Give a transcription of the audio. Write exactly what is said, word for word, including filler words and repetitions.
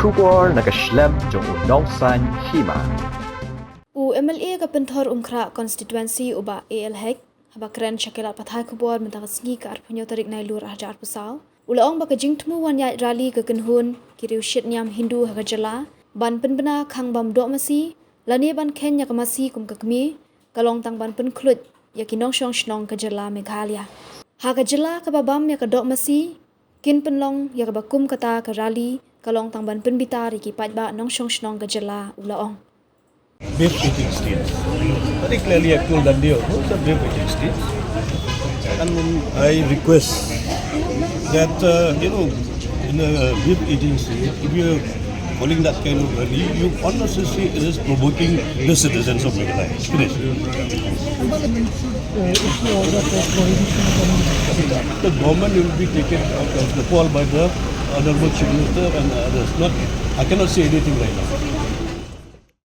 Khubor na ka shlem jong u Nongsaiñ Hima. U M L A ka Pynthorumkhrah Constituency u Bah A L Hek, haba kren sha ki lad pathai khubor mynta ka sngi ka arphew tarik Nailur arhajar arphew saw, u la ong ba ka jingthmu wan ïaid rally ka kynhun ki riewshit niam Hindu ha ka jylla ban pynbna khang bam doh masi lane ban kheiñ ïa ka masi kum ka kmie ka long tang ban pynkhluit ïa ki nongshong shnong ka jylla Meghalaya. Ha ka jylla kaba bam ïa ka doh masi, kin pynlong ïa kaba kum kata ka rally ka long tang ban pynbitar ïa ki paidbah nongshong shnong ka jylla, u la ong. We've eating states. Very clearly, I told that day also that we've eating states. And I request that, uh, you know, in a we've eating state, if you're holding that kind of rally, you unnecessarily is provoking the citizens of Meghalaya. Finish. Parliament should uh, issue order for prohibition of any The government will be taken out of the call by the Honorable Chief Minister and others. Not, I cannot say anything right now.